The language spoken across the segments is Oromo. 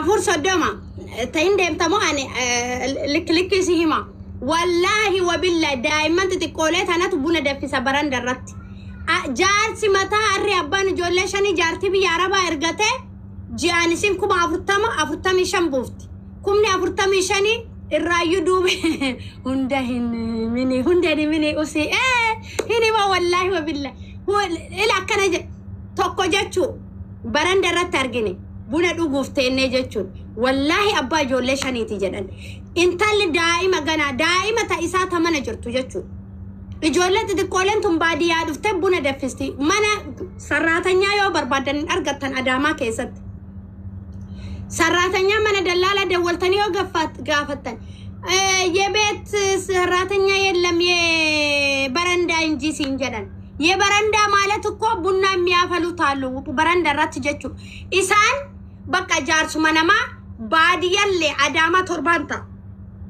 Afur 30 ta'in deemtamoo ani likki likki si hima. Wallaahi wabilla, daa'imman xixiqqoolee tanatu buna danfisa baranda irratti. Jaarsi mataa harri abbaan ijoollee shanii jaartii biyya Arabaa ergatee ji'aan isin 40,000, 45 buufti. 45,000 irraayyuu duube hunda hin mini, hunda hin mini, usii hin hima. Wallaahi wabilla, ila akkana jedhe tokko jechuu baranda irratti argine buna dhuguuf teennee jechuun. Wallaahi abbaa ijoollee shaniiti jedhan. Intalli daa'ima ganaa daa'ima ta isaa ta mana jirtu jechuudha. Ijoollee xixiqqooleen tun baadiyyaa dhuftee buna danfisti. Mana sarraatanyaa yoo barbaadan hin argattan Adaamaa keessatti. Sarraatanyaa mana dallaalaa dawwaltanii yoo gaafattan, "የቤት ሰራተኛ የለም፣ የበረንዳ እንጂ" siin jedhan. የበረንዳ ማለት እኮ ቡና የሚያፈሉት አሉ በረንዳ irratti jechuudha. Isaan bakka jaarsuma namaa baadiyyallee Adaamaa torban ta'a.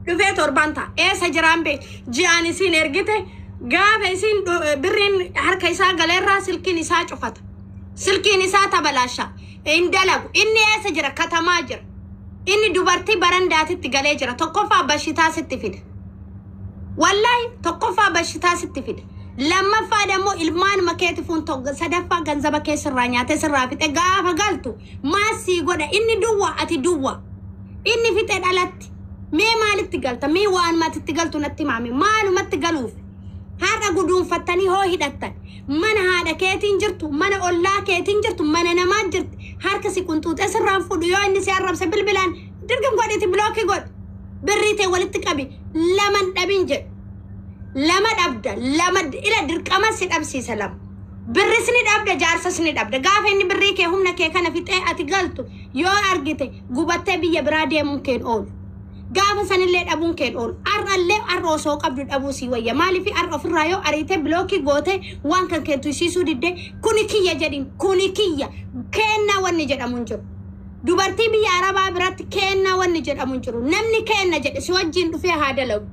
Dhufee torban ta'a. Eessa jiraan bee ji'aan isiin ergite, gaafa isiin birriin harka isaa galeerraa silkiin isaa cufata. Silkiin isaa tabalaasha. Hin dalagu. Inni eessa jira? Katamaa jira. Inni dubartii barandaatitti galee jira. Tokkoffaa bashitaa sitti fida. Wallaahi tokkoffaa bashitaa sitti fida. Lammaffaa ደግሞ ilmaan makeeti fuun tokko, sadaffaa ganzaba kee sirraa nyaatee sirraa fixe. Gaafa galtu maasii godha, inni duwwa, ati duwwa. Inni fixe dhalatti. Mee maalitti galta? Mee waan matitti galtu natti maame? Maalumatti galuuf? Har'a guduunfattanii hoo hidhattan. Mana haadha keetiin jirtu, mana ollaa keetiin jirtu, mana namaa jirti. Harka si qunxuuxee sirraan fuudhu. Yoo inni si arrabse bilbilaan dirqim godhiti, block godhi. Birrii ta'e walitti qabi. Laman dhabin jedhu. Lama dhabda, lama ila dirqama si dhabsiisa lama. Birris ni dhabda, jaarsas ni dhabda. Gaafa inni birrii kee, humna kee kana fixee ati galtu yoo argite, gubattee biyya biraa deemuun keen oolu. Gaafa sanillee dhabuun keen oolu. Har'allee har'a osoo qabdu dhabuu sii wayya. Maaliif? Har'a ofirraa yoo ariite, block goote, waan kan keetu isiisuu didde, kuni kiyya jedhin, kuni kiyya. Kennaa wanni jedhamu hin jiru. Dubartii biyya Arabaa biratti kennaa wanni jedhamu hin jiru. Namni kenna jedhe si wajjin dhufee haa dalagu.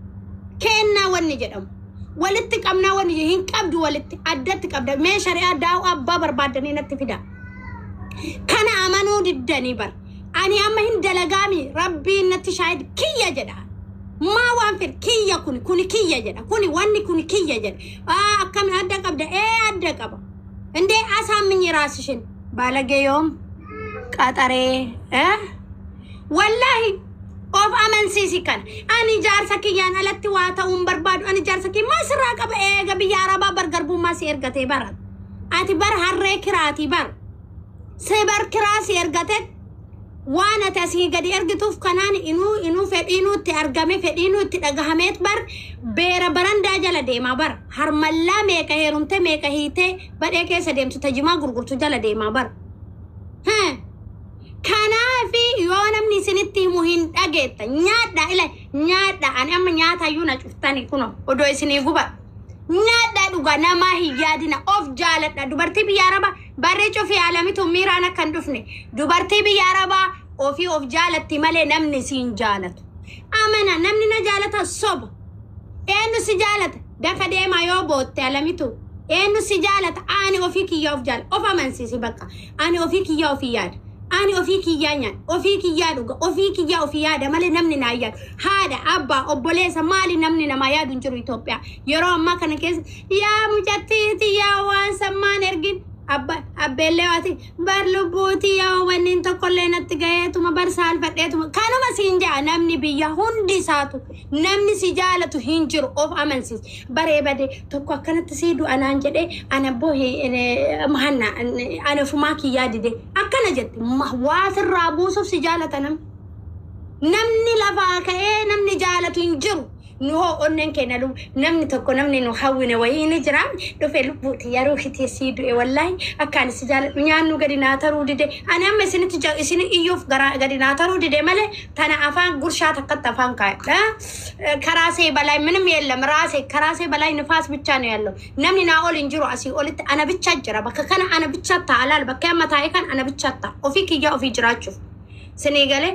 Kennaa wanni jedhamu. Walitti qabnaa wanni hin qabdu, walitti addatti qabda. Mee shari'aa daa'u abbaa barbaadanii natti fida. Kana amanuu diddanii bar. Ani amma hin dalagaami, rabbiin natti shaahid, kiyya jedha. Maa waan fedhe kiyya, kuni kuni kiyya jedha. Kuni wanni kuni kiyya jedha. Aa, akkami adda qabda? Ee, adda qaba. እንዴ አሳምኝ ራስሽን ባለጌ yoom qaxaree eh? Wallaahi of amansiisi kana. Ani jaarsa kiyyaan alatti waa ta'uun barbaadu. Ani jaarsa kiyya maa sirraa qaba? Eega biyya Arabaa bar garbummaa si ergatee bara. Ati bar harree kiraatii bar. Si bar kiraa si ergate, waan ati asii gadi ergituuf kanaan inuu fedhiinuu itti argame, fedhiinuu itti dhagahameet bar beera barandaa jala deemaa bar, harmallaa meeqa heerumte, meeqa hiitee badhee keessa deemtu, tajimaa gurgurtu jala deemaa bar. Hee. Kanaafi yoo namni isinitti himu hin dhageetta. Nyaadha, ila nyaadha. Ani amma nyaatayyuu na cuftani kuno odoo isinii guba. Nyaadha, dhuga, namaa hin yaadina, of jaaladha. Dubartii biyya Arabaa barree cufii alamitu miiraan akka hin dhufne. Dubartii biyya Arabaa ofii of jaalatti malee namni siin jaalatu. Amana, namni na jaalata soba. Eenyu si jaalata? Daka deemaa yoo bootte alamitu. Eenyu si jaalata? Ani ofii kiyyaa of jaala. Of amansiisi bakka. Ani ofii kiyyaa ofii yaada. Ani ofii kiyyaa nyaadha. Ofii kiyyaa dhuga. Ofii kiyyaa ofii yaada malee namni naa yaadu. Haadha, abbaa, obboleessa maali, namni namaa yaadu hin jiru Itoophiyaa. Yeroo ammaa kana keessa yaa mucattiiti yaa waan sammaan ergin. Abba abbeellee waati bar lubbuuti yaa wanni tokkollee natti gaheetuma bar saalfadheetuma kanuma siin ja'a. Namni biyya hundi isaatu namni si jaalatu hin jiru, of amansiis. Baree bade tokko akkanatti sii du'a naan jedhee, ana abboo mahanna ana ofumaa kiyyaa dide akkana jette. Waa sirraa buusuuf si jaalata namni. Namni lafaa ka'ee namni jaalatu hin jiru. Nu hoo onneen keenya namni tokko, namni nu hawwine wayii ni jira. Dhufe lubbuuti yeroo hitee sii du'e, wallaahi akka ani si jaaladhu nyaannu gadi naa taruu dide. Ani amma isinitti isin iyyuuf garaa gadi naa taruu dide malee tana afaan gurshaa takkatti afaan kaa'e. ከራሴ በላይ ምንም የለም። ራሴ ከራሴ በላይ ንፋስ ብቻ ነው ያለው። Namni naa ol hin jiru asii olitti ana ብቻ jira. Bakka kana ana ብቻ ta'a laal, bakka amma taa'e kan ana ብቻ ta'a. Ofii kiyyaa ofii jiraachuuf. Sinii galee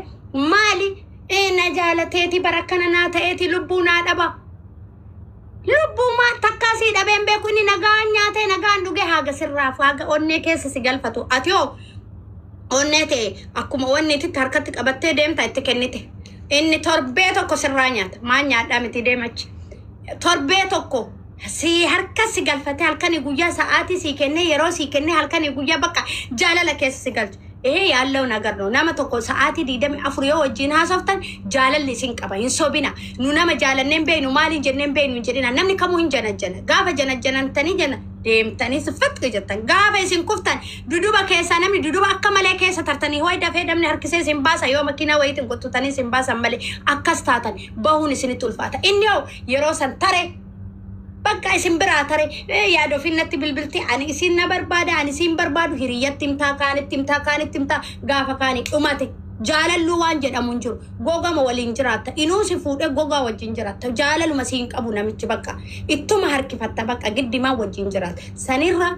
maali? Ee, na jaalateeti bara akkana naa ta'eeti lubbuu naa dhaba. Lubbuu maa takkaa sii dhabeen beeku. Inni nagaan nyaatee nagaan dhuge haga sirraaf haga onnee keessa si galfatu. Ati hoo Onnee ta'e akkuma wanniititti harkatti qabattee deemta itti kennite. Inni torbee tokko sirraa nyaata. Maal nyaadhaa miti deemachi. Torbee tokko si harka si galfatee halkanii guyyaa sa'aatii si kennee yeroo si kennee halkanii guyyaa bakka jaalala keessa si galchu. Ee ያለው ነገር ነው. Nama tokko sa'aatii 24 yoo wajjin haasoftan jaalalli isin qaba. Hin sobina. Nu nama jaalanneen beeynu maaliin jenneen beeynu hin jedhina. Namni kamuu hin janajjana. Gaafa janajjanantanii jana deemtanii siffatti jettan. Gaafa isin kuftan duduba keessaa namni duduba akka malee keessa tartanii ho'i dafee namni harkisee isin baasa yoo makiinaa wayiitiin qottutanii isin baasan malee akkas taatan bahuun isinitti ulfaata. Inni hoo yeroo san tare bakka isin biraa tare yaada ofii natti bilbilti ani isin na barbaada ani isin barbaadu hiriyyatti himtaa kaanitti himtaa kaanitti himtaa gaafa kaanii dhumate jaalalluu waan jedhamu hin jiru gogama waliin jiraatta inuu si fuudhee gogaa wajjin jiraatta jaalaluma siin qabu namichi bakka ittuma harkifatta bakka giddimaa wajjin jiraata sanirra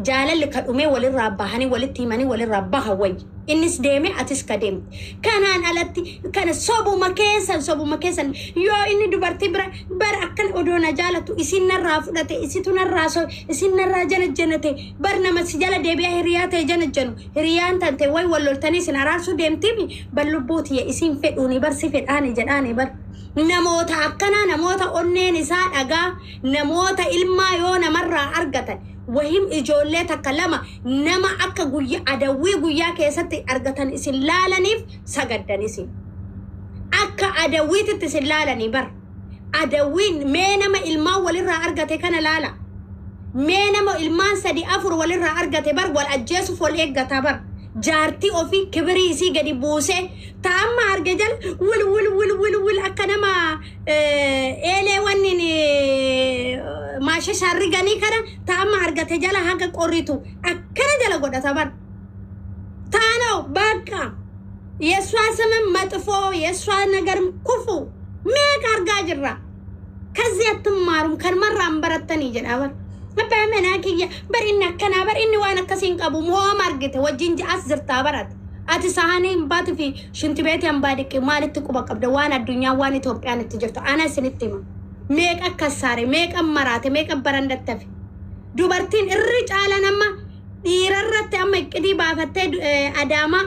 jaalalli ka dhumee walirraa bahanii walitti himanii walirraa baha wayya. Innis deeme atis ka deemte. Kanaan alatti kana sobuma keessan sobuma keessan yoo inni dubartii bira bara akkan odoo na jaalatu isin narraa fudhate isitu narraa so isin narraa janajjanate bar nama si jala deebi'aa hiriyaa ta'e janajjanu hiriyaan tante way wal loltanii isin araarsuu deemtiimi bar lubbuutiyya isin fedhuuni bar si fedhaani jedhaani bar. Namoota akkanaa namoota onneen isaa dhagaa namoota ilmaa yoo namarraa argatan wahim ijoollee takka lama nama akka guyyaa adawwii guyyaa keessatti argatan isin laalaniif sagaddan isin. Akka adawwiititti isin laalanii bar. Adawwiin mee nama ilmaan walirraa argate kana laala. Mee nama ilmaan sadi afur walirraa argate bar wal ajjeesuuf wal eeggata bar. Jaartii ofii kibirii isii gadi buusee taa'amma arge jala wul wul wul wul wul akka nama eelee wannin maasha sharriganii kana taa'amma argate jala haga qorritu akkana jala godhata bar. ታነው በቃ የእሷ ስምም መጥፎ የእሷ ነገርም ክፉ meeqa argaa jirra. ከዚህ አትማሩም kanumarraan barattanii jedha bar. Abbaa manaa kiyya bar inni akkanaa bar inni waan akkasii hin qabu mooma argite wajjin as jirtaa barate. Ati saanii hin baatu fi shinti beetii hambaa dhiqe maalitti quba qabda waan addunyaa waan Itoophiyaan itti jirtu ana isinitti hima. Meeqa akkas saare meeqa maraate meeqa barandatte hafe. Dubartiin irri caalan amma dhiirarratti amma iqqidii baafattee Adaamaa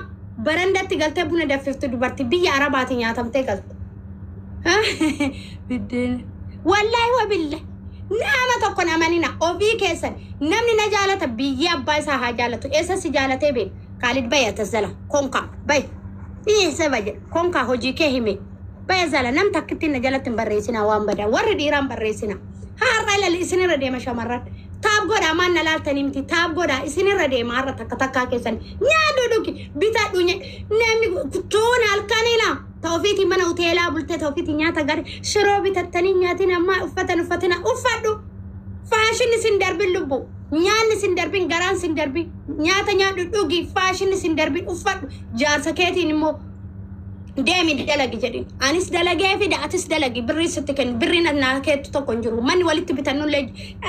barandatti galtee buna danfiftu dubartii biyya Arabaati nyaatamtee galte. Biddeen. Wallaahi wabilla. Nama tokko amanina ofii keessan namni na jaalata biyya abbaa isaa haa jaalatu eessa si jaalatee beeku Kaalid baya tazzala konkaa bay dhiyeessa baje konkaa hojii kee hime baya zala nam takkitti na jalatti hin barreessina waan badaa warri dhiiraan barreessina har'a ilali isinirra deema shamarran tap godhaa maan na laaltanii miti tap godhaa isinirra deema har'a takka takkaa keessan nyaadhu dhugi bitadhu namni tuun halkanina ta ofiitii mana hoteelaa bultee ta ofiitii nyaata gari shiroo bitattanii nyaatina ammaa uffatan uffatina uffadhu faashinni sin darbin lubbu nyaanni sin darbin garaan sin darbin nyaata nyaadhu dhugi faashinni sin darbin uffadhu jaarsa keetiin immoo deemi dalagi jedhin anis dalagee fida atis dalagi birrii sitti kennu birrii naa keettu tokko hin jiru manni walitti bitannullee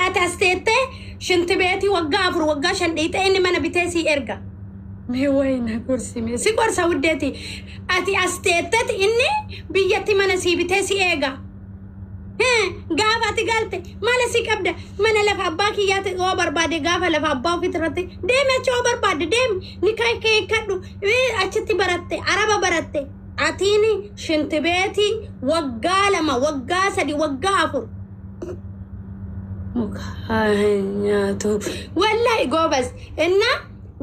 ati as teettee shinti beetii waggaa 4 waggaa 5 dhiixee inni mana bitee sii erga. Mee wayina gorsime si gorsa wuddeeti ati as teetteti inni biyyatti mana sii bitee si eega. Gaafa ati galte mala si qabda mana lafa abbaa kiyyaatti yoo barbaade gaafa lafa abbaa ofiitti irratti deemi achi yoo barbaade deemi ni kee kadhu achitti baratte araba baratte atiin shinti beetii waggaa 2 waggaa 3 waggaa 4. Muka nyaatu wallahi goobas innaa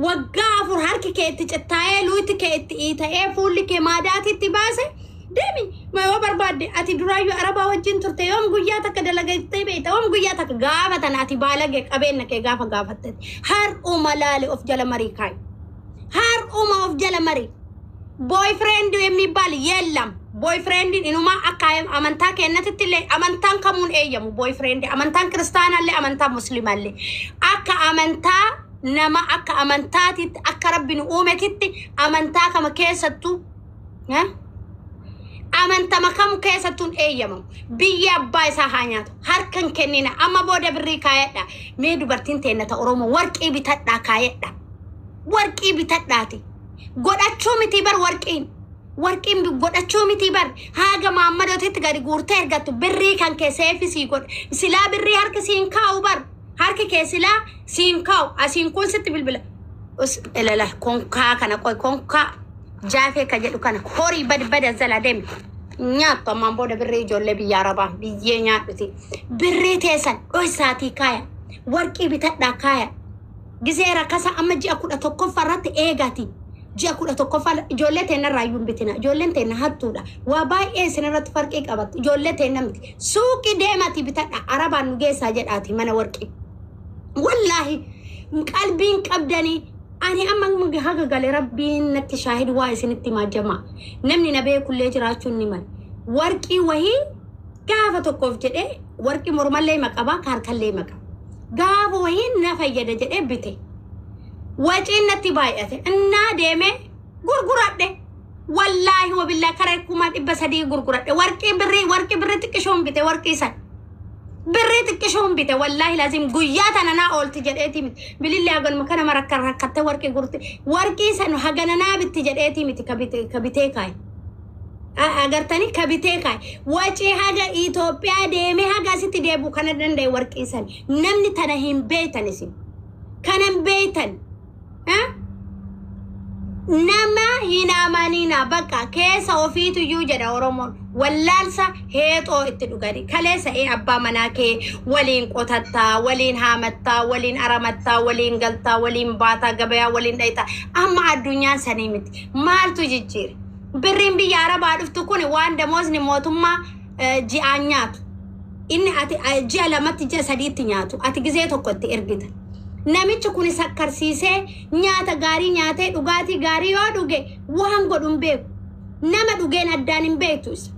waggaa 4 harki kee itti cittaa'ee luuti kee itti iita'ee fuulli kee maadaatitti baase deemi ma yoo barbaadde ati duraayyuu arabaa wajjin turte yoom guyyaa takka dalagattee beekta yoom guyyaa takka gaafatan ati baalage qabeenya kee gaafa gaafatte har'uma laale of jala marii kaayi har'uma of jala marii boyfriend የሚባል የለም። Boyfriend inuma akka amantaa keenyatti illee amantaan kamuun eeyyamu boyfriend amantaan kiristaanallee amantaan musliimallee akka amantaa nama akka amantaatitti akka rabbi nu uumetitti amantaa kama keessattuu amantama kamu keessattuu hin eeyyamamu. Biyya abbaa isaa haa nyaatu harkan kennina amma booda birrii kaayadha mee dubartiin teennata Oromoo warqii bitadhaa kaayadha warqii bitadhaati godhachuu miti bar warqiin warqiin godhachuu miti bar haga maammadootitti gadi guurtee ergattu birrii kan kee seefisii godha silaa birrii harki siin kaa'u bar harki kee silaa siin kaa'u asiin kun sitti bilbila. Us ilala konkaa kana qoy konkaa jaafee ka jedhu kana horii badbada zala deemi. Nyaattu ammaan booda birrii ijoollee biyya arabaa biyyee nyaadhuti. Birrii teessan dhoysaatii kaaya. Warqii bitadhaa kaaya. Gizee rakasa amma ji'a 11ffaa irratti eegati. Ji'a 11ffaa ijoollee teenna irraa iyyuu hin bitina. Ijoolleen teenna hattuudha. Waa baay'ee isin irratti farqii qabatti. Ijoollee teenna miti. Suuqii deemati bitadha. Arabaan nu geessaa jedhaati mana warqii. Wallaahi qalbiin qabdanii ani amma haga gale rabbiin natti shaahid waa isinitti himaa jamaa. Namni na beekullee jiraachuun ni mala. Warqii wahii gaafa tokkoof jedhee warqii mormallee hima qabaa kaarkallee hima qaba. Gaafa wahii na fayyada jedhee bite. Waciin natti baay'ate. Innaa deemee gurguradhe. Wallaahi wabillaa kara 300,000 gurguradhe. Warqii birrii warqii birrii xiqqishoon bite warqii san. Birrii xiqqishoon bite wallaahi laazim guyyaa tana naa oolti jedheeti miti. Bilillee haganuma kana marakka rakkatte warqii gurti. Warqii san hagana naa bitti jedheeti miti ka bitee kaaye. Agartanii ka bitee kaaye. Wacii haga Itoophiyaa deemee haga asitti deebi'u kana danda'e warqii san. Namni tana hin beektan isin. Kana hin beektan. Nama hin amanina bakka keessa ofiitu iyyuu jedha Oromoon. Wallaalsa heexoo itti dhugani. Kaleessa ee abbaa manaa kee waliin qotattaa, waliin haamattaa, waliin aramattaa, waliin galtaa, waliin baataa, gabayaa waliin dhayitaa. Amma addunyaan sanii miti. Maaltu jijjiire? Birriin biyya Arabaa dhuftu kun waan damoosni mootummaa ji'aan nyaatu. Inni ati ji'a lamatti ji'a sadiitti nyaatu. Ati gizee tokko itti ergita. Namichi kun sakkarsiisee nyaata gaarii nyaatee dhugaatii gaarii yoo dhuge waan godhu hin beeku. Nama dhugeen addaan hin beektu isa.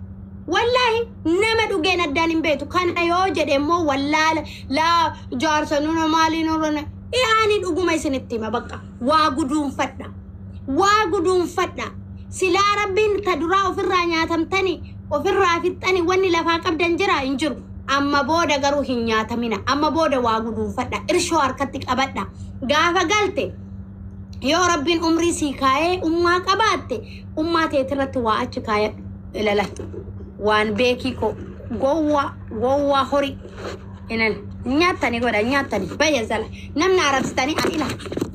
Wallaahi nama dhugeen addaan hin beektu. Kana yoo jedhe immoo wallaala laa jaarsa nuna maalii nurra ani dhuguma isinitti hima bakka waa guduunfadha. Waa guduunfadha. Silaa rabbiin ta duraa ofirraa nyaatamtani ofirraa fixxani wanni lafaa qabdan jira hin jiru. Amma booda garuu hin nyaatamina. Amma booda waa guduunfadha. Irshoo harkatti qabadha. Gaafa galte yoo rabbiin umrii sii kaayee ummaa qabaatte ummaa teetirratti waa achi kaayadhu. Ilala waan beekii koo gowwaa gowwaa horii. Inan nyaattani godha nyaattani bayya zala namni arabsitanii ani ila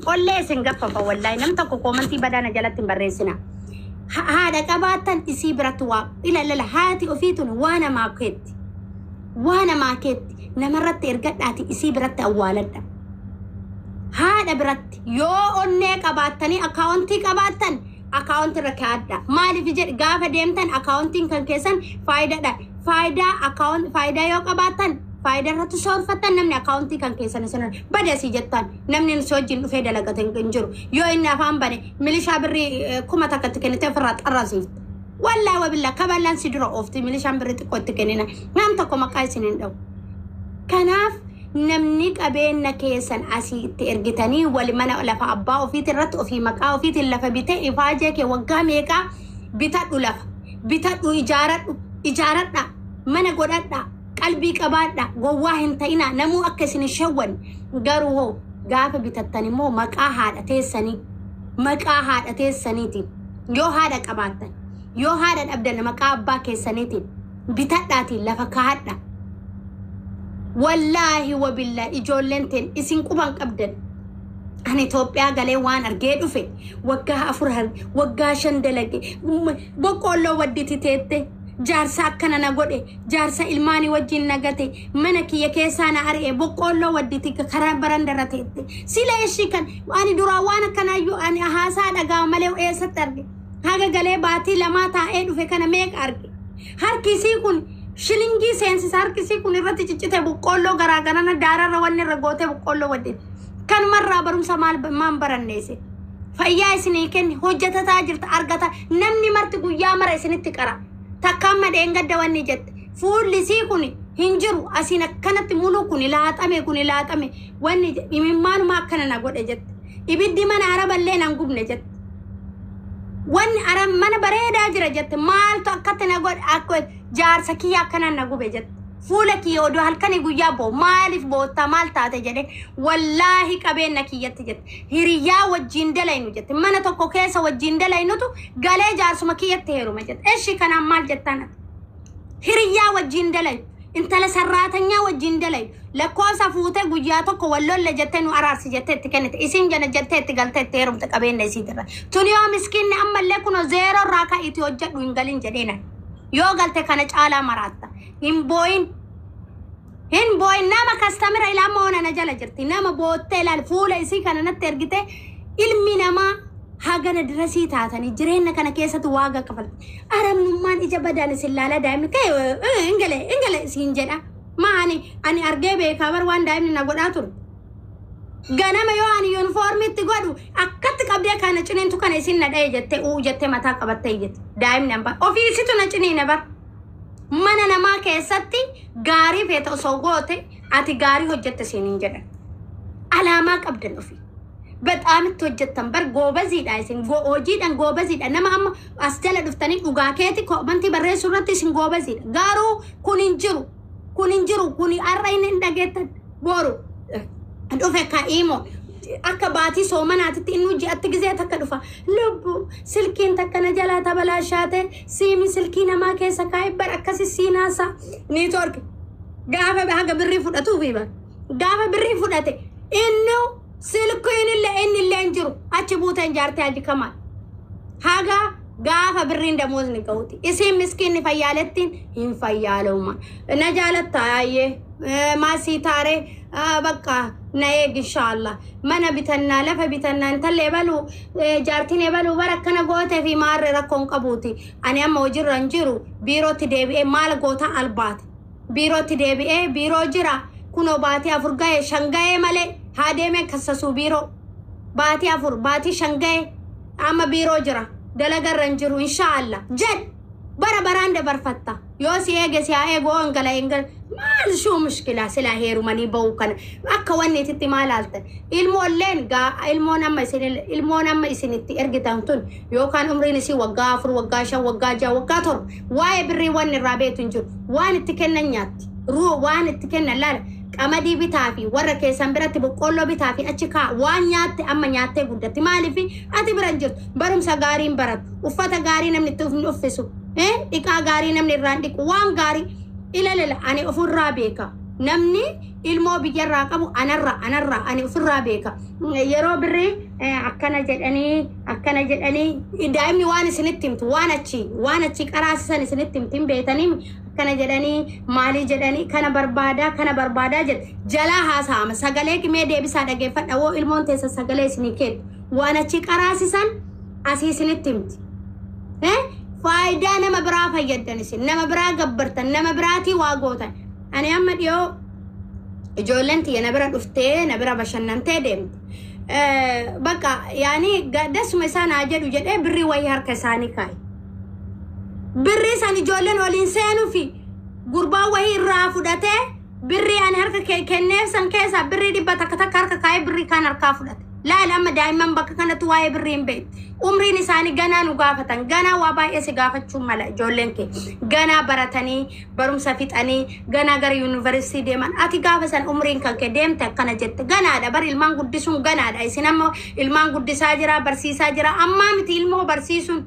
qollee isin gaffafa wallaahi nam tokko koomantii badaana jalatti hin barreessina. Haadha qabaattan isii biratti waa ila lala haati ofii tun waa namaa keetti. Waa namaa keetti namarratti ergadhaati isii biratti awwaaladha. Haadha biratti yoo onnee qabaattanii akkaawuntii qabaattan akkaawuntii irra kaa'adha. Maaliif jedhi gaafa deemtan akkaawuntiin kan keessan faayidaadha. Faayidaa akkaawun faayidaa yoo qabaattan faayidaa irratti soorfattan namni akkaawuntii kan keessan isin badasii jettan namni si wajjin dhufee dalagate hin jiru. Yoo inni afaan bane milishaa birrii 1000 itti kennite ofirraa xarrasiifte. Wallaahi wabillaa kaballaan si dura oofti milishaan birrii xiqqoo itti kennina. Nam tokko maqaa isin hin dha'u. Kanaaf namni qabeenya keessan asii itti ergitanii wali mana lafa abbaa ofiitii irratti ofii maqaa ofiitiin lafa bitee ifaajee kee waggaa meeqaa bitadhu lafa bitadhu ijaaradhu ijaaradha mana godhadha qalbii qabaadha gowwaa hin ta'ina namuu akka isin hin shawwanne garuu hoo gaafa bitattan immoo maqaa haadha teessanii maqaa haadha teessaniitiin yoo haadha qabaattan yoo haadha dhabdan maqaa abbaa keessaniitiin bitadhaatiin lafa kaa'adha. Wallaahi wabillaa ijoolleen teen isin quban qabdan. Ani Itoophiyaa galee waan argee dhufe waggaa 4 waggaa 5 dalage boqqoolloo wadditi teette jaarsa akkana na godhe jaarsa ilmaanii wajjin na gate mana kiyya keessaa na ari'e boqqoolloo wadditi karaa barandarra teette sila ishii kan ani duraa waan akkanaayyuu ani haasaa dhagaa malee eessatti arge haga galee baatii lamaa taa'ee dhufe kana meeqa arge harkisii kun shilingii seensisa harkisii kun irratti ciccite boqqoolloo garaagarana daararra wanni irra gootee boqqoolloo wadditi. Kanumarraa barumsa maal maan baranneese fayyaa isinii kenni hojjetataa jirta argata namni marti guyyaa mara isinitti qara takkaan madheen gadda wanni jette fuulli isii kun hin jiru asiin akkanatti muluu kun laaxame kun laaxame wanni imimmaanuma akkana na godhe jette ibiddi mana araballee nan gubne jette wanni arab mana bareedaa jira jette maaltu akkatti na godhe akka jaarsa kiyya akkanaan na gube jette. Fuula kiyya odoo halkanii guyyaa boo maaliif boottaa maal taate jedhe wallaahi qabeenya kiyyatti jette hiriyyaa wajjin dalaynu jette mana tokko keessa wajjin dalaynutu galee jaarsuma kiyyatti heeruma jette eshi kanaan maal jettaan ati hiriyyaa wajjin dalaynu Intala sarraatanyaa wajjin dalayu lakkoofsa fuutee guyyaa tokko wallolle jettee nu araarsi jettee itti kennite. Isin jana jettee itti galtee itti heerumte qabeenya isiitirra. Tuni yoo miskiinni ammallee kunoo zeeroo irraa ka'iitii hojjedhu hin galin jedheena. Yoo galte kana caalaa maraatta. Hin boo'in. Hin boo'in. Nama kastamira ilaa ona na jala jirti. Nama boottee ilaal fuula isii kana natti ergite. Ilmi namaa hagana dirasii taatanii jireenya kana keessatti waaga kafaltu. Arabnummaan ija badaan isin laala. Daa'imni ka'e ingale ingale siin jedha. Maani ani argee beekaa bar waan daa'imni na godhaa ture. Ganama yoo ani yuunifoormiitti godhu akkatti qabdee kana ciniintu kana isin na dha'e jettee uu jettee mataa qabattee jette. Daa'imni hambaa ofii isitu na ciniina bar. Mana namaa keessatti gaarii feeta osoo goote ati gaarii hojjette siin hin jedhan. Alaamaa qabdan ofii. በጣም itti hojjettan bar, goobaziidha isin, hojiidhaan goobaziidha. Nama amma as jala dhuftanii dhugaa keeti komantii barreessuu irratti isin goobaziidha. Garuu kun hin jiru, kun hin jiru. Kun har'a inni hin dhageettan, boru dhufe ka'iimo akka baatii soomanaatitti inni ji'atti gizee takka dhufa. Lubbu silkiin takka na jalaa tabalaashaate, siimi silkii namaa keessa kaa'e bar, akkasi siinaasa network gaafa haga birrii fudhatuufi bar. Gaafa birrii fudhate innu silkiin illee inni illee hin jiru. Achi buuteen jaartee haji kamal haga gaafa birriin damoosni ga'uti. Isiin miskiinni fayyaalettiin hin fayyaaluma. Na jaalatta ayyee maasii taaree bakka na eeg, inshaallah mana bitannaa, lafa bitannaa, intalli ebaluu, jaartiin ebaluu bara akkana gootee fi maarree rakkoon qabuuti. Ani amma hojiirra hin jiru. Biirootti deebi'ee maal goota albaate? Biirootti deebi'ee biiroo jira. Kunoo baatii 4 ga'e, 5 ga'ee malee haa deemee kassasuu. Biiroo baatii 4, baatii 5 ga'e, amma biiroo jira, dalagarra hin jiru, inshaallah jedh. Bara baraan dabarfatta. Yoo si eege si haa eegu, oo ingala ingala maal shuu mushkilaa silaa heerumanii ba'uu kana akka wanni ititti maal haaltan. Ilmoolleen gaa ilmoon amma isinitti ergitan tun yookaan umriin isii waggaa 4, waggaa 5, waggaa 6, waggaa 7, waa'ee birrii wanni irraa beetu hin jiru. Waan itti kennan nyaatti. Ruu waan itti kennan laala. Qamadii bitaa fi warra keessan biratti boqqoolloo bitaa fi achi kaa. Waan nyaatte amma nyaattee guddatti. Maaliif? Ati bira hin jirtu. Barumsa gaarii hin baratu, uffata gaarii namni itti uffisu, dhiqaa gaarii namni irraan dhiqu, waan gaarii ilalala. Ani ofirraa beeka. Namni ilmoo biyyarraa qabu anarra ani ofirraa beeka. Yeroo birrii akkana jedhanii akkana jedhanii daa'imni waan isinitti himtu, waan achi qaraasisan isinitti himti hin beetanii. Akkana jedhanii, maalii jedhanii, kana barbaadaa, kana barbaadaa jedhe jalaa haasa'ama. Sagalee qimee deebisaa dhageeffadha. Woo ilmoon teessa sagalee isinii kennu, waan achi qaraasisan asii isinitti himti. Faayidaa nama biraa fayyaddan, isin nama biraa gabbartan, nama biraatii waa gootan. Ani amma dhiyoo ijoolleen tiyya na bira dhuftee na bira bashannantee deemte. Bakka yaani dasuma isaan haa jedhu jedhee birrii wayii harka isaanii kaa'e. Birrii san ijoolleen waliin seenuu fi gurbaan wayii irraa fudhatee, birrii ani harka kenneef san keessaa birrii 100 takka harka kaa'ee birrii kaan harkaa fudhate. Laala, amma daa'imman bakka kanatti waa'ee birrii hin beektu. Umriin isaanii ganaa nu gaafatan. Ganaa waa baay'ee si gaafachuu mala ijoolleen kee. Ganaa baratanii barumsa fixanii ganaa gara yuunivarsiitii deeman. Ati gaafa san umriin kan kee deemte akkana jette. Ganaadha bar, ilmaan guddisuun ganaadha. Isin amma ilmaan guddisaa jira, barsiisaa jira. Ammaa miti ilmoo barsiisuun.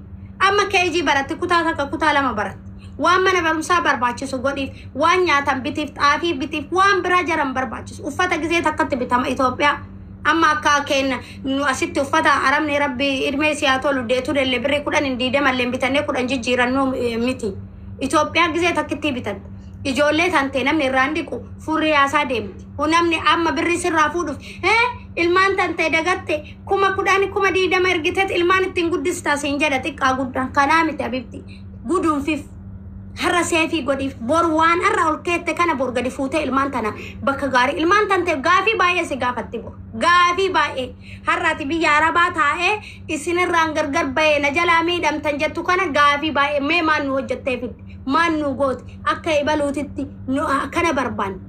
Amma keejii baratti, kutaa 1, kutaa 2 baratti. Waan mana barumsaa barbaachisu godhiif, waan nyaatan bitiif, xaafii bitiif, waan biraa jaran barbaachisu. Uffata gizee takkatti bitama Itoophiyaa. Amma akka kenna nu asitti uffata arabni rabbi ilmee si haa tolu deetu dellee birrii 10 hin diidamallee bitannee 10 jijjiirannu miti. Itoophiyaa gizee takkitti bitatta. Ijoollee tantee namni irraan dhiqu furrii yaasaa deemti. Namni amma birrii sirraa fuudhuuf ilmaan tantee dagatte, 10,000, 20,000 ergiteet ilmaan ittiin guddistaa siin jedha xiqqaa guddaan. Kanaa miti abibti, guduunfif har'a seefii godhiif. Bor waan har'a ol keette kana bor gadi fuutee ilmaan tana bakka gaarii ilmaan tante gaafii baay'ee si gaafatti bor, gaafii baay'ee. Har'aati biyya arabaa taa'ee isinirraan gargar bahee na jalaa miidhamtan jettu kana gaafii baay'ee. Mee maan nu hojjettee fidde? Maan nu goote? Akka ibaluutitti nu akkana barbaanne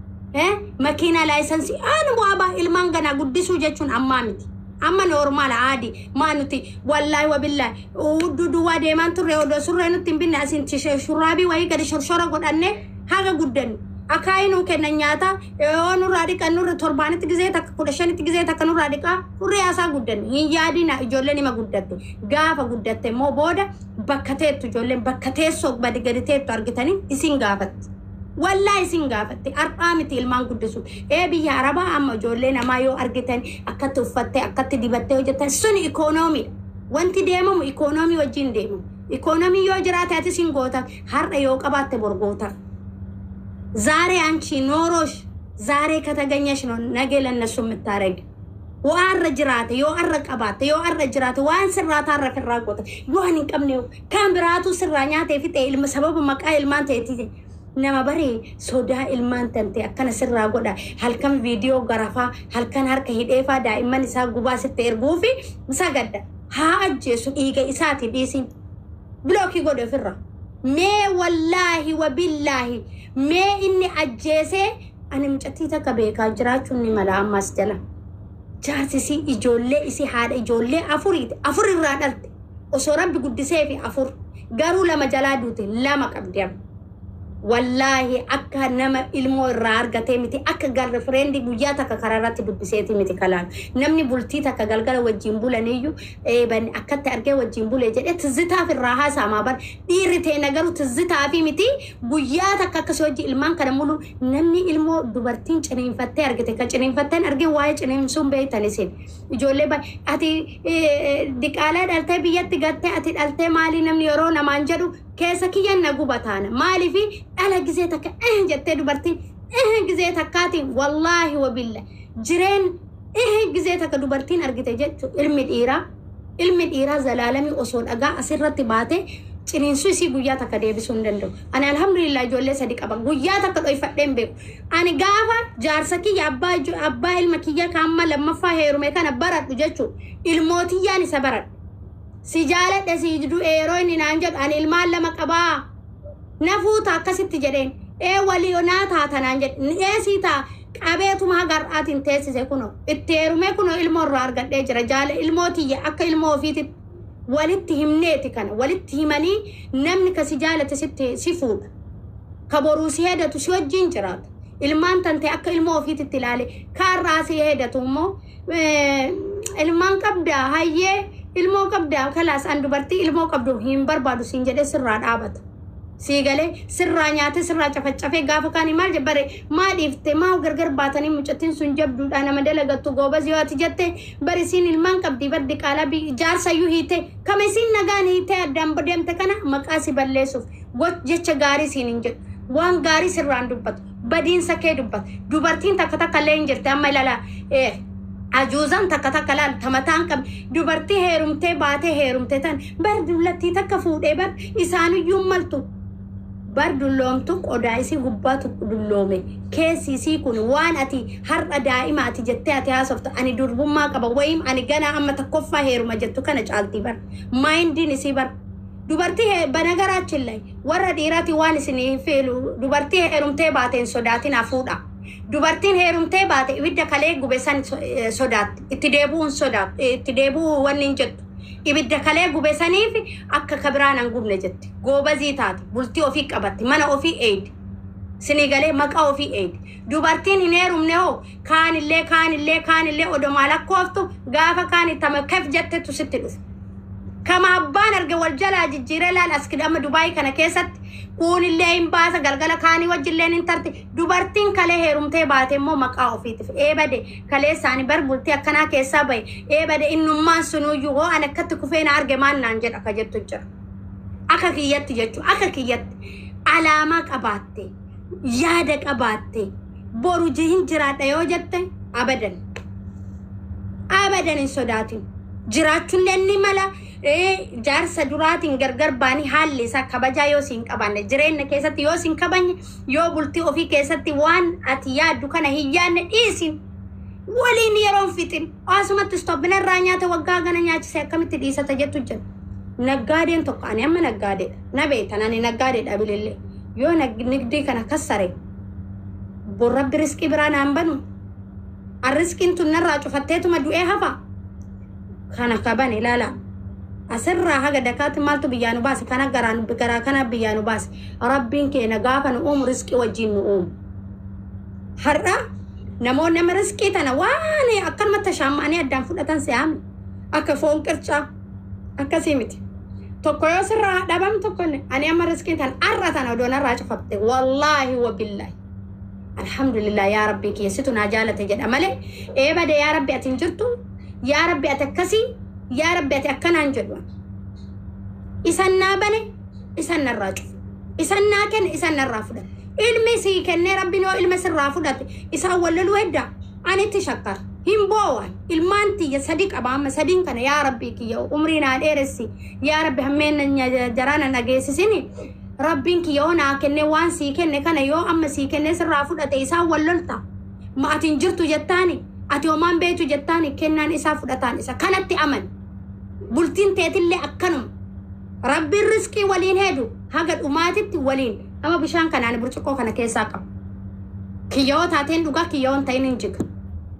makiina laayisansii aan bu'aa ilmaan ganaa guddisuu jechuun ammaa miti. Amma normal aadi maa nuti wallaahi wabillaahi hudduu duwwaa deemaan turre. Odoo surree nutti hin binne asin shurraabii wayii gadi shorshora godhanne haga guddannu. Akaayii nuu kennan, nyaata yoo nurraa dhiqan nurra torbaanitti gizee takka, 15tti gizee takka nurraa dhiqaa furrii haasaa guddanne. Hin yaadina, ijoolleen ima guddatte. Gaafa guddatte immoo booda bakka teettu, ijoolleen bakka teessoo gadi gadi teettu argitanii isin gaafatti. Wallaa isin gaafatte har'aa miti ilmaan guddisu. Ee, biyya Arabaa amma ijoollee namaa yoo argitan, akkatti uffattee, akkatti dibattee hojjetan, sun ikoonomiidha. Wanti deemamu ikoonomii wajjin deemamu. Ikoonomii yoo jiraate ati sin goota. Har'a yoo qabaatte bor goota. ዛሬ አንቺ ኖሮሽ፣ ዛሬ ከተገኘሽ ነው ነገ ለነሱ የምታረጊ። Yoo arra jiraate, yoo arra qabaatte, yoo arra jiraate, waan sirraa taarra firraa goota. Yoo ani hin qabne, kan biraatu sirraa nyaatee fixe. Ilma sababa maqaa ilmaan ta'eeti nama baree sodaa ilmaan tante akkana sirraa godha. Halkan viidiyoo garafaa, halkan harka hidheefaa daa'imman isaa gubaa sitti erguufi sagadda haa ajjeesu, dhiiga isaati dhiisin, block godhe ofirra. Mee wallaahi wabillaahi, mee inni ajjeesee, ani mucattii takka beekaa jiraachuun ni mala. Ammas jala jaarsisii ijoollee isii, haadha ijoollee afuriiti, afur irraa dhalte. Osoo Rabbi guddisee fi afur garuu lama jalaa duute, lama qabdi amma. Wallaahi akka nama ilmoo irraa argatee miti, akka girlfriend guyyaa takka karaa irratti dubbiseeti miti. Kalaan namni bultii takka galgala wajjin bulaniyyuu eeban akkatti argee wajjin bule jedhee tizitaaf irraa haasa'amaa bar. Dhiirri teena garuu tizitaafi miti, guyyaa takka akkasii hojii ilmaan kana mulu namni ilmoo dubartiin ciniinfattee argite, kan ciniinfatteen argee waa'ee ciniinsuun beektan isin. Ijoollee ati diqaalaa dhaltee biyyatti gattee, ati dhaltee maalii, namni yeroo namaan jedhu keessa kiyyan na gubataana. Maaliifi dhala gizee takka jettee dubartiin gizee takkaatiin, wallaahi wabilla, jireen gizee takka dubartiin argite jechu, ilmi dhiiraa zalaalamii osoo dhagaa asirratti baate ciniinsuu isii guyyaa takka deebisuu hin danda'u. Ani alhamdulillah ijoollee sadi qaba. Guyyaa takka dhoyfadhee hin beeku. Ani gaafa jaarsa kiyya, abbaa ilma kiyya kaamma lammaffaa heerume kana baradhu jechuun ilmootiyyaan isa baradhu. Si jaaladhe, si du'e yeroo inni naan jedhu, ani ilmaan lama qabaa. Na fuuta akkasitti jedheen. Ee, walii naa taata naan jedhe. Ee, sii taa, qabeetuma gar'aatiin teessise. Kunoo itti heerumee, kunoo ilmoo irraa argadhee jira. Jaala ilmootiyya akka ilmoo ofiititti walitti himneeti. Kana walitti himanii namni kasi jaalate sitti si fuudha. Ka boruu si hedatu si wajjin jiraata. Ilmaan tante akka ilmoo ofiititti ilaale. Kaarraa si hedatu immoo, ilmaan qabdaa, hayyee, ilmoo qabdaa, kalaas an dubartii ilmoo qabdu hin barbaadu siin jedhee sirraa dhaabata. Sii galee sirraa nyaatee, sirraa cafacafee, gaafa kaanii maal bare, maa dhiifte, maa gargar baatanii, mucattiin sun jabduudha, nama dalagattu, goobas yoo ati jette, bari isiin ilmaan qabdi, bar diqaalaa jaarsayyuu hiite, kama isiin nagaan hiitee addaan deemte kana maqaa si balleessuuf jecha gaarii siin hin jedhu, waan gaarii sirraan dubbatu, badiinsa kee dubbatu. Dubartiin takka takka illee hin jirte. Amma ilaalaa, ajuuzaan takka takka laal, tamataan qabdi. Dubartii heerumtee baatee heerumte tan bar dullattii takka fuudhee bar isaaniyyuu maltu bar dulloomtu, qodaa isii gubbaatu dulloome, keessi isii kun waan ati har'a daa'ima ati jettee ati haasoftu, ani durbummaa qaba wayim, ani ganaa amma tokkoffaa heeruma jettu kana caaltii bar mindiin isii bar. Dubartii banagaraachin lay, warra dhiiraati waan isin hin feelu, dubartii heerumtee baateen sodaatin hafuudha. Dubartiin heerumtee baate ibidda kalee gube san sodaatti, itti deebi'uun sodaatti, itti deebi'uu wanni hin jettu. Ibidda kalee gube saniif akka kabiraan hin gubne jetti. Goobazii taate, bultii ofii qabatti, mana ofii eeydi. Sinii galee, maqaa ofii eeydi. Dubartiin hin heerumne hoo, kaanillee kaanillee kaanillee odomaa lakkooftu, gaafa kaan itti kaf jettetu sitti dhufa. Kama abbaan arge wal jalaa jijjiiree laal. As amma Dubaayii kana keessatti kuunillee hin baasa, galgala kaanii wajjillee hin tarti. Dubartiin kalee heerumtee baate immoo maqaa ofiitiif eebade, kalee isaanii bar bultii akkanaa keessaa bahe, eebade, innummaan sunuyyuu hoo an akkatti kufee na arge maan naan jedha ka jettu jira. Akka kiyyatti jechuudha, akka kiyyatti alaamaa qabaatte, yaada qabaatte, boru hin jiraadha yoo jette, abadan abadan hin sodaatin. Jiraachuun ni mala. Jaarsa duraatiin gargar baanii haalli isaa kabajaa yoo siin qabaanne, jireenya keessatti yoo siin kabajne, yoo bultii ofii keessatti waan ati yaaddu kana hin yaadne, dhiisin. Waliin yeroon fixin, asumatti stop. Irraa nyaata waggaa gana nyaachise akkamitti dhiisata jettu jira. Naggaadeen tokko, ani amma naggaadeedha, na beektan, ani naggaadeedha bilillee, yoo nigdii kana kassare bor Rabbi riskii biraa naan banu, an riskiin tun narraa cufatteetuma du'ee hafa. Kana kaban ilaala, asirraa haga dakaatti maaltu biyyaa nu baase? Kana garaan garaa kana biyyaa nu baase. Rabbiin keenya gaafa nu uumu riskii wajjin nu uumu. Har'a namoonni nama riskii tana waan akkanumatti tashaamma'anii addaan fudhatan se'ame akka foon qircaa akkasii miti. Tokko yoo sirraa dhabam tokko ani Ani amma riskiin tan arra tana odoo narraa cufamte, wallaahi wabillaahi. Alhamdulillah, yaa Rabbii kiyya, situ naa jaalate jedha malee, ee bade, yaa Rabbi ati hin jirtu, yaa Rabbi ati akkasii, yaa Rabbi ati akkanaan jedhu. Isan naa bane, isan narraa cufu. Isan naa kenne, isan narraa fudhate. Ilmi sii kennee Rabbiin yoo ilma sirraa fudhate, isaan wal loluu heddaa. Ani itti shakkara. Hin boo'an. Ilmaan tiyya sadi qaba amma. Sadiin kana, yaa Rabbii kiyya, umrii naa dheeressi. Yaa Rabbi, hammeen jaraa na dhageessisini. Rabbiin kiyya yoo naa kenne, waan sii kenne kana yoo amma sii kennee sirraa fudhate, isaan wal lolta. Ma ati hin jirtu jettaani. Ati homaan beektu jettaani. Kennaan isaa, fudhataan isa. Kanatti amani. Bultiin teetillee akkanuma. Rabbiin riskii waliin heedu haga dhumaatitti waliin. Amma bishaan kanaan burcuqqoo kana keessaa qaba. Kiyyoo taateen dhugaa, kiyyoon ta'in hin jiga.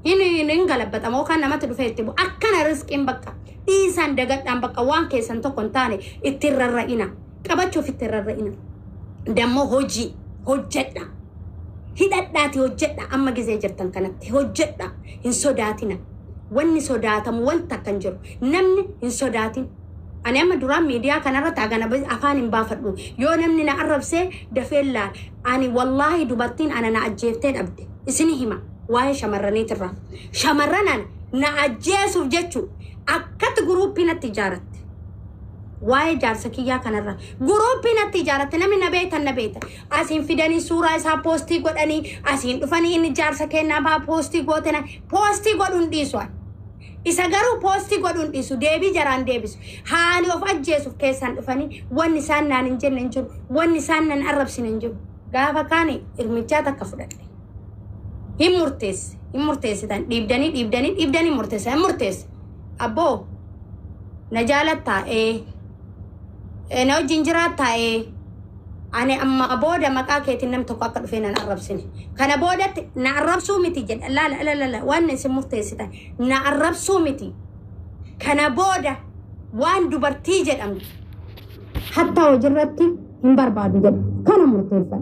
Hin galabbatamoo kan namatti dhufee itti bu'u. Akkana riskiin bakka. Dhiisaan dagadhaan bakka waan keessan tokko hin taane ittiin rarra'ina. Qabachuuf ittiin rarra'ina. Dammoo hojii hojjedha. Hidhadhaati hojjedha, amma gizee jirtan kanatti hojjedha. Hin sodaatina. Wanni sodaatamu wanta akkan jiru. Namni hin sodaatin. Ani amma duraan miidiyaa kanarratti hagana afaan hin baafadhu. Yoo namni na arrabsee dafee laal. Ani wallaahi dubartiin ana na ajjeeftee dhabde. Isini hima waa'ee shamarraniitirraa. Shamarran ana na ajjeesuuf jechuu akkatti guruuppii natti ijaaratte. Waa'ee jaarsa kiyyaa kanarra guruuppii natti ijaaratte. Namni na beektan na beektan. Asiin fidanii suuraa isaa poostii godhanii, asiin dhufanii inni jaarsa kennaa baa poostii gootena, poostii godhuun dhiisu. Isa garuu poostii godhuun dhiisu, deebii jaraan deebisu. Haani of ajjeesuuf keessaan dhufanii wanni isaan naan hin jenne hin jiru. Wanni isaan nan arrabsine hin jiru. Gaafa kaani irmichaa takka fudhadhe. Hin murteesse. Hin murteessitan. Dhiibdanii dhiibdanii dhiibdanii murteessa. Hin murteesse. Abboo, na jaalattaa? Ee. Na wajjin jiraattaa? Ee. Ani amma booda maqaa keetiin nam tokko akka dhufee nan arrabsine. Kana boodatti na arrabsuu miti jedha. Laala laala laala, waan isin murteessitan. Na arrabsuu miti. Kana booda waan dubartii jedhamtu hattaa hojiirratti hin barbaadu jedha. Kana murteeffadha.